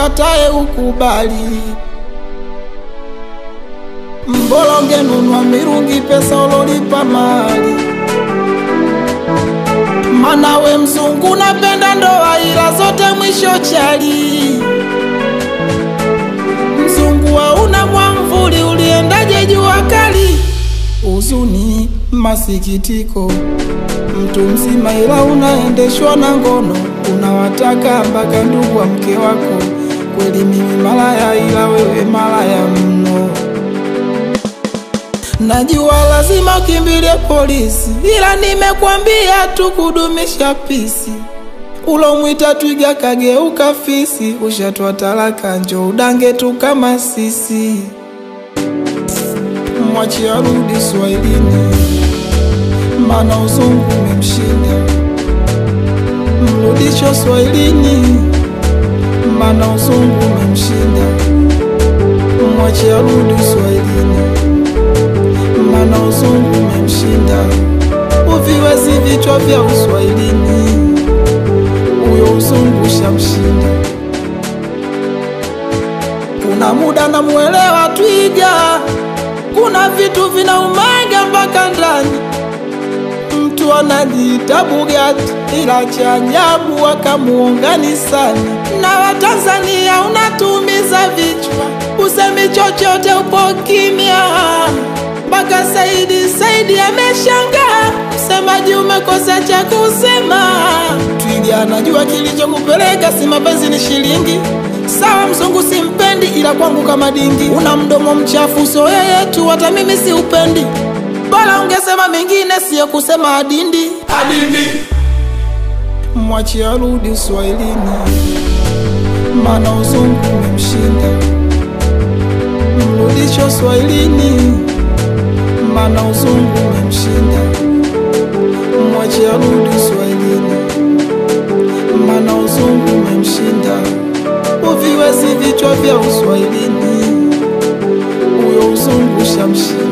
Ukatae ukubali. Mbola ungenunua mirungi pesa ulolipa mali. Mana we mzungu napenda ndoa ila zote mwisho chali. Mzungu hauna mwamvuli uliendaje jua kali. Huzuni masikitiko, mtu mzima ila unaendeshwa na ngono. Unawataka mpaka ndugu wa mke wako. Kweli mimi malaya ila wewe malaya mno. Najua lazima ukimbilie polisi, ila nimekwambia tu kudumisha pisi. Ulomwita twiga kageuka fisi, ushatwa talaka njo udange tu kama sisi. Mwachi arudi Swahilini, maana uzungu umemshinda. Mrudisho Swahilini, maana uzungu umemshinda. Mwachi arudi Swahilini, maana uzungu umemshinda. Uviwezi vichwa vya uswahilini, uyo uzungu ushamshinda. Kuna muda namuelewa twiga, kuna vitu vinaumaga mpaka ndani. Mtu anajiita Bugatti ila cha ajabu akamuonga Nisani. Na Watanzania unatumiza vichwa, usemi chochote upo kimya. Mpaka Saidi ameshangaa, msemaji umekosa cha kusema. Twiga anajua kilichokupeleka, si mapenzi ni shilingi. Sawa mzungu simpendi ila kwangu kama dingi. Una mdomo mchafu sio yeye tu, hata mimi siupendi. Bora ungesema mengine sio kusema adindi. Adindi. Mwachi arudi Uswahilini, maana uzungu umemshinda. Mrudisho Uswahilini, maana uzungu umemshinda. Mwachi arudi Uswahilini, maana uzungu umemshinda. Uviwezi vichwa vya uswahilini, uyo uzungu ushamshinda.